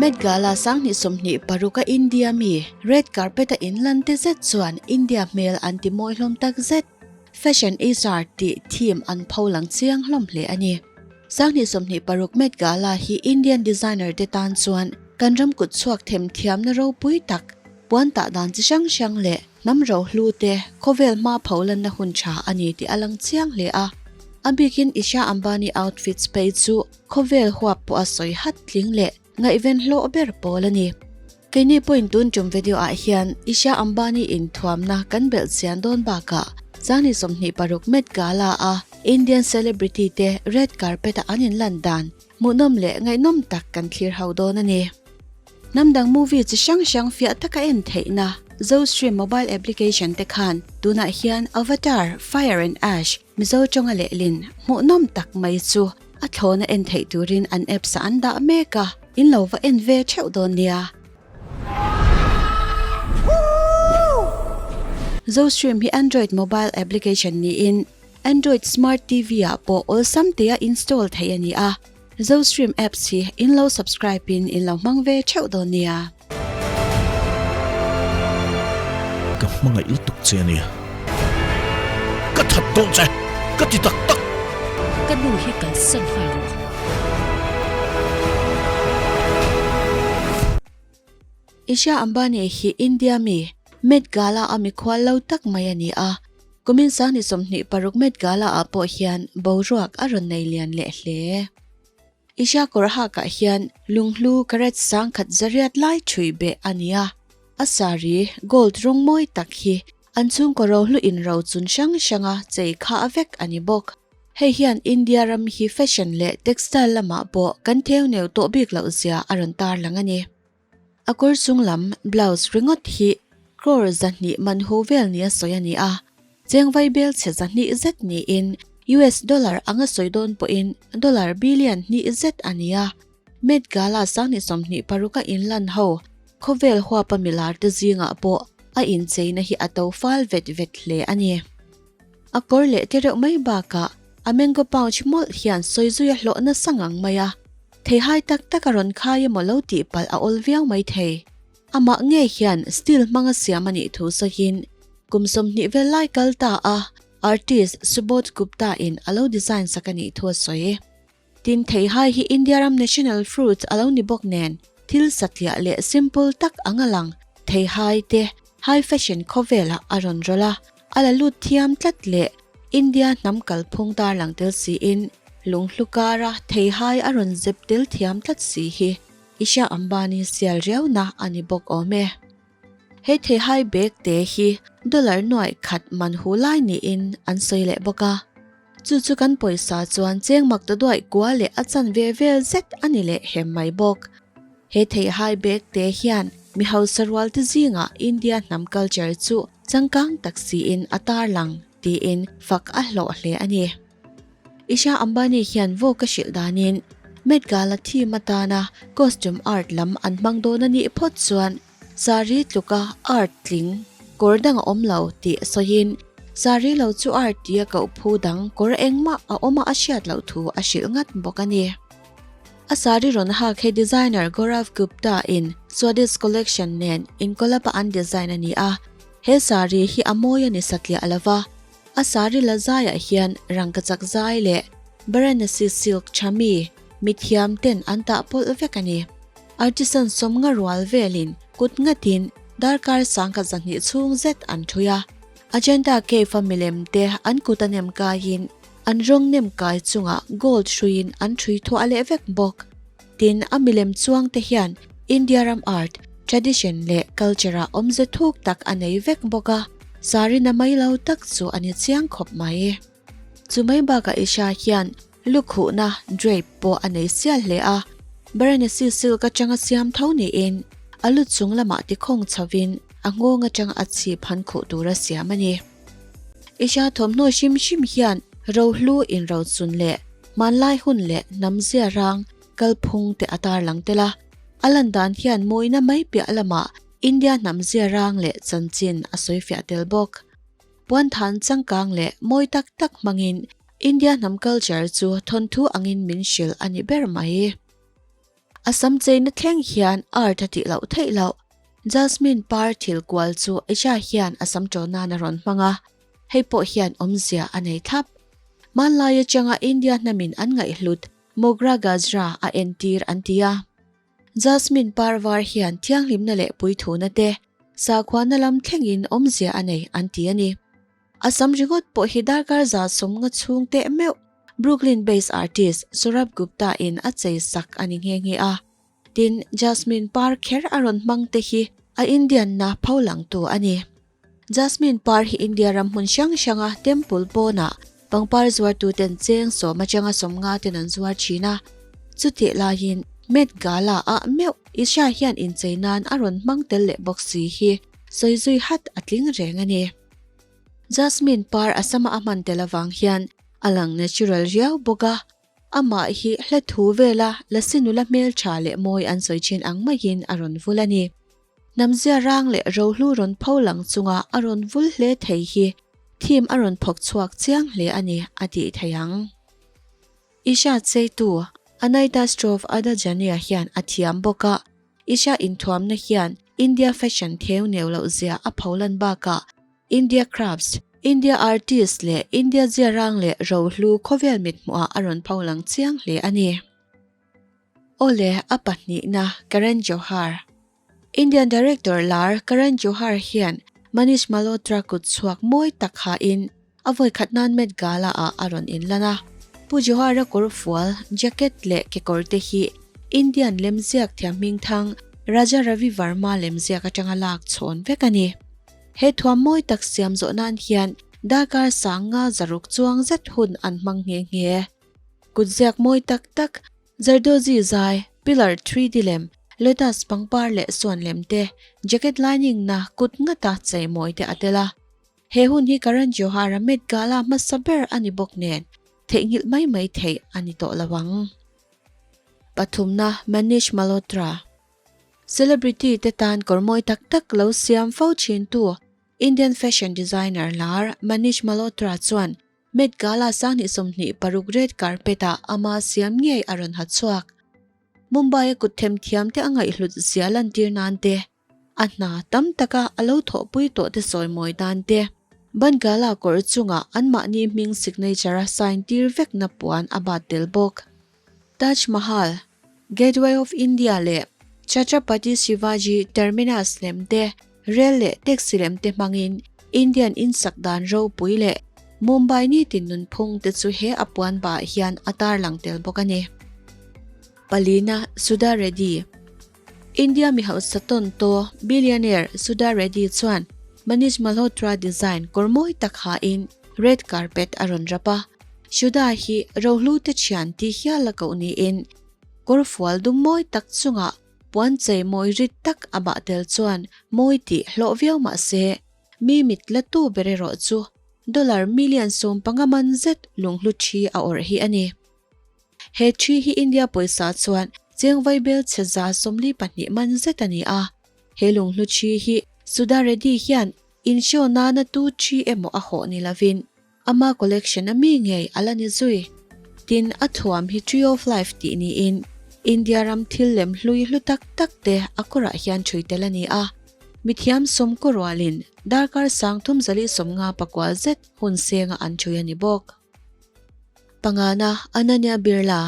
Met Gala 2026 a India mi red carpet a inlan te zet chuan India hmel an ti mawi hlawm tak zet. Fashion is art tih theme an pho lang chiang hlawm hle a ni. 2026 Met Gala hi Indian designer te tan chuan kan ram kut chhuak them thiamna ropui tak, puan tah dan chi hrang hrang leh hnam rohlu te khawvel hma pho lanna hun tha a ni tih a lang chiang hle a. A bikin Isha Ambani outfits phei chu khawvel huap pawh a sawi hat tling leh ngaihven hlawh ber pawl a ni. Keini pawhin tun tum video ah hian Isha Ambani inthuamna kan belh chian dawn bakah 2026 Met Gala a Indian celebrity te red carpet a an inlan dan hmuhnawm leh ngaihnawm tak kan thlir ho dawn a ni. Hnam dang movie chi hrang hrang fiah taka en theihna Zostream mobile application te khan tunah hian Avatar, Fire and Ash, Mizo tawnga lehlin hmuhnawm tak mai chu a thlawna en theih turin an apps ah an dah mek a, in lo va en ve theuh dawn nia. Zostream hi Android mobile application niin Android Smart TV ah pawh awlsam tea install theih a ni a. Zostream apps hi in lo subscribe in in lo hmang ve theuh dawn nia. Ka hmangaih lutuk che a nia. Ka that dawn che, ka ti tak tak. Ka nu hi kalsan nghal rawh. Isha Ambani hi India mi, Met Gala a mikhual lo tak mai a ni a. Kumin 2026 Met Gala ah pawh hian boruak a rawn nei lian leh hle. Isha kawr hakah hian lunghlu karat sangkhat zariat lai thui beh a ni a. A sari, gold rawng mawi tak hi an chhungkaw rohlu inro chun hrang hranga chei kha a vek a ni bawk. Hei hian India ram hi fashion leh textile lamah pawh kan theuneu tawh bik loh zia a rawn tarlang a ni. A kawr chung lam blouse ringawt hi crore 200 man hu vel nia sawi a ni a, chengvai bel chhe 200 zet niin US dollar anga sawi dawn pawhin dollar billion hnih zet a ni a. Met Gala 2026 a inlan ho khawvel huapa milar te zingah pawh a incheina hi a to fal vet vet hle a ni. A kawr leh te reuh mai bakah a mango pouch mawlh hian sawi zui a hlawh nasa ngang mai a, theihai tak tak a rawn khai emaw lo tih palh a awl viau mai thei. Amah ngei hian steel hmanga siam a nih thu sawiin kum 20 vel lai kal ta a artist Subodh Gupta in a lo design sak a nih thu a sawi. Tin, theihai hi India ram national fruit a lo ni bawk nen, thil satliah leh simple tak ang a lang. Theihai te high fashion khawvelah a rawn rawlh a, a la lut thiam tlat leh India hnam kalphung tarlang tel siin lunghlu kara theihai a rawn zep tel thiam tlat si hi Isha Ambani sial riauna a ni bawk awm e. He theihai bag te hi dollar nuaih khat man hu lai niin an sawi leh bawk a. Chu chu kan pawisa chuan cheng mak ta duaih kua leh a chan ve vel zet a ni leh hem mai bawk. He theihai bag te hian mi hausa rual te zingah India hnam culture chu changkang tak siin a tarlang tiin fak a hlawh hle a ni. Isha Ambani hian vogue a hrilh danin Met Gala theme atana costume art lam an hmang dawn a nih phawt chuan Sari tluka art tling kawr dang a awm lo tih sawiin sari lo chu art tia koh phu dang kawr engmah a awm a a hriat loh thu a hrilh ngat bawk a ni. A sari rawn hak hi designer Gaurav Gupta in Swadesh Collection nen incollab a an design a ni a, he sari hi a mawi a ni satliah lova, a sari la zaiah hian rangkachak zai leh Varanasi silk tha mi mithiam ten an tah pawlh vek a ni. Artisan sawmnga rual velin kut ngatin darkar sangkhat 200 chhung zet an thui a. Ajanta Cave a milem te an kut a nem kaiin an rawng nem kai chungah gold hruiin an thui thuah leh vek bawk. Tin, a milem chuang te hian India ram art, tradition leh culture ah awmze thuk tak a nei vek bawk a, sarina mai lo tak chu a ni chiang khawp mai. Chu mai bakah Isha hian lukhuhna, drape, pawh a nei sial hle a, Varanasi silk atanga siam tho niin a lu chung lamah tikhawng chhovin a nghawng atanga a chhip han khuh tura siam a ni. Isha thawmhnaw hrim hrim hian rohlu inrochun leh hmanlai hun leh hnamzia rang kalphung te a tarlang tel a, a lan dan hian mawina mai piah lamah India hnamzia rang leh chanchin a sawifiah tel bawk. Puanthan changkang leh mawi tak tak hmangin India hnam culture chu thawnthu angin min hrilh a ni ber mai. A sam cheina thleng hian art a tih loh theih loh. Jasmine par thil kual chu Isha hian a sam ṭawn nan a rawn hmang a, hei pawh hian awmzia a nei thlap. Hmanlai atanga India hnamin an ngaihhlut Mogra Gajra a entir an ti a. Jasmine par var hian thianghlimna leh puithuna te, sakhuana lam thlengin awmzia a nei an ti a ni. A sam ringawt pawh hi darkar 150 chhung teh meuh Brooklyn based artist Saurabh Gupta in a chei sak a ni nghe nghe a. Tin, Jasmine par kher a rawn hmang te hi a Indian na pho langtu a ni. Jasmine par hi India ram hmun hrang hranga temple pawnah pangpar zuartuten cheng sawm atanga 50 ten an zuar thin a. Chutih laiin Met Gala ah meuh Isha hian inchei nan a rawn hmang tel leh bawk si hi sawi zui hat a tling reng a ni. Jasmine par a sama a hman tel avang hian a lang natural riau bawk a, amah hi hla thu vela lasi nula hmeltha leh mawi an sawi thin ang maiin a rawn vul a ni. Hnamzia rang leh rohlu rawn pho lang chunga a rawn vul hle thei hi theme a rawn phawk chhuak chiang hle a ni a tih theih ang. Isha cheitu Anaita Shroff Adajania hian a thiam bawk a, Isha inthuamna hian India fashion theu neu loh zia a pholan bakah India crafts, India artist leh India ziarang leh rohlu khawvel mithmuhah a rawn pholang chiang hle a ni. Awle, a pahnihna Karan Johar. Indian director lar Karan Johar hian Manish Malhotra kut chhuak mawi tak hain a vawi khat nan Met Gala ah a rawn inlan a. Pu Johar-a kawr fual, jacket leh kekawr te hi Indian lemziak thiam hmingthang Raja Ravi Varma lemziak atanga lak chhawn vek a ni. He thuam mawi tak siam zawh nan hian darkar sanga zaruk chuang zet hun an hmang nghe nghe. Kutziak mawi tak tak, Zardozi zai, pillar 3D lem, lotus pangpar leh suan lem te, jacket lining na kut ngata chei mawi te a tel a. He hun hi Karan Johar-a Met Gala hmasa ber a ni bawk nen, theihnghilh mai mai theih a ni tawh lo ang. Pathumna, Manish Malhotra. Celebrity te tan kawr mawi tak tak lo siam fo thintu Indian fashion designer lar Manish Malhotra chuan Met Gala 2026 red carpet ah ama siam ngei a rawn ha chhuak. Mumbai a kut themthiam te a ngaihhlut zia lantir nan te, a hna tam taka a lo thawhpui tawh te sawi mawi dan te, Ban Gala kawr chungah anmahni hming signature a sign tir vekna puan a bat tel bawk. Taj Mahal, Gateway of India leh Chhatrapati Shivaji Terminus lem te, rel leh taxi lem te hmangin Indian insak dan ropui leh Mumbai nitin nunphung te chu he a puan bah hian a tarlang tel bawk a ni. Palina Sudha Reddy India mi hausa tawn to billionaire Sudha Reddy chuan Manish Malhotra design kawr mawi tak hain red carpet a rawn rap a. Sudha hi rohlu te thian tih hial a koh niin kawr fual dum mawi tak chungah puan chei mawi rit tak a bah tel chuan mawi tih hlawh viau mah se mi mit la tu ber erawh chu dollar million 15 man zet lunghlu thi a awrh hi a ni. He thi hi India pawisa chuan cheng vaibel chhe 42 man zet a ni a. He lunghlu thi hi Sudha Reddy hian inshow nana tu thi emaw a hawh ni lovin ama collection a mi ngei a la ni zui. Tin, a thuam hi Tree of Life tih niin India ram thil lem hlui hlu tak tak te a kawrah hian thui tel a ni a. Mithiam sawm kaw rualin darkar 3450 pakual zet hun senga an thui a ni bawk. Pangana, Ananya Birla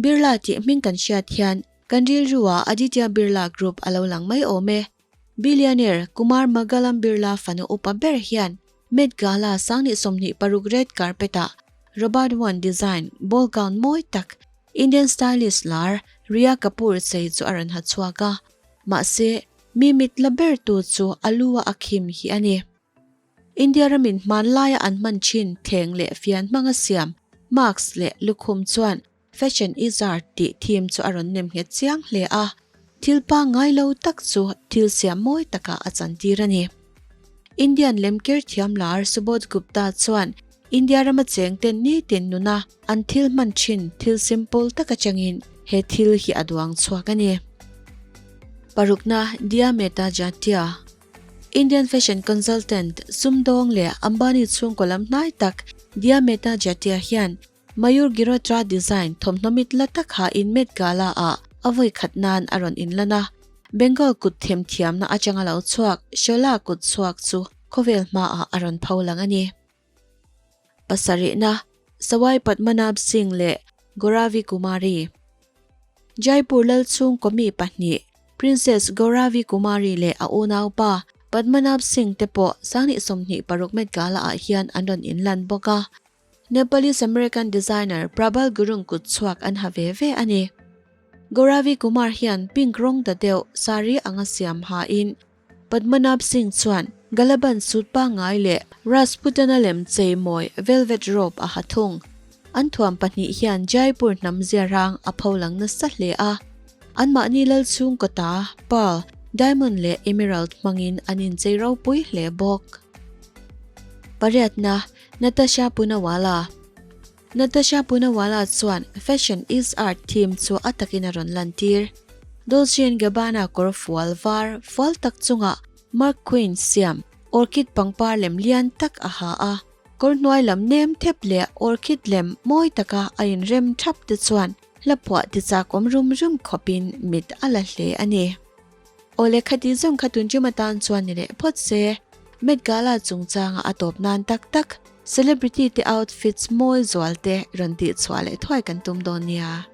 Birla tih hming kan hriat hian kan rilruah Aditya Birla Group a lo lang mai awm e. Billionaire Kumar Mangalam Birla fanu upa ber hian Met Gala 2026 red carpet-ah Robert Wan design ball gown mawi tak Indian stylist lar Rhea Kapoor chei chu a rawn ha chhuak a. Mahse, mi mit la bertu chu a lu a a khim hi a ni. India ramin hmanlaia an hman thin thleng leh fian hmanga siam mask leh lukhum chuan Fashion is art tih theme chu a rawn nem nghet chiang hle a, thil pangngai lo tak chu thil siam mawi takah a chantir a ni. Indian lemker thiam lar Subodh Gupta chuan India rama chengten nitin nuna an thil hman thin thil simple tak atangin he thil hi a duang chhuak a ni. Parukna Dia Mehta Jatia Indian fashion consultant sumdawng leh Ambani chhungkaw lam hnai tak Dia Mehta Jatia hian Mayur Girotra design thawmhnaw mit la tak ha in Met Gala ah. a vawi khat nan a rawn inlan a. Bengal kut themthiamna atanga lo chhuak Shola kut chhuak chu khawvel hmaah a rawn pho lang a ni. Pasarihna, Sawai Padmanabh Singh leh Gauravi Kumari. Jaipur lal chhungkaw mi pahnih, Princess Gauravi Kumari leh a unaupa Padmanabh Singh te pawh 2026 Met Gala ah hian an rawn inlan bawk a. Nepalese American designer Prabal Gurung kut chhuak an ha ve ve a ni. Gauravi Kumar hian pink rawng da deuh sari anga siam hain Padmanabh Singh chuan Galaban suit pangngai leh Rajputana lem chei mawi velvet robe a ha thung. An thuam pahnih hian Jaipur hnam ziarang a pholang nasa hle a. Anmahni lal chhungkaw ta, pearl, diamond leh emerald hmangin an inchei ropui hle bawk. Pariatna, Natasha Poonawalla Natasha Poonawalla chuan Fashion is Art theme chu a takin a rawn lantir. Dolce and Gabbana kawr fual var fual tak chungah Marc Quinn siam orchid pangpar lem lian tak a ha a. Kawr hnuai lam nem thep leh orchid lem mawi taka a inrem thap te chuan hla phuah ti chakawm rum rum khawpin mit a la hle a ni. Awle khati zawng kha tun ṭum atan chuan ni leh phawt se, Met Gala chungchanga a tawp nan tak tak celebrity te outfits mawi zual te rawn tih chhuah leh thuai kan tum dawn nia.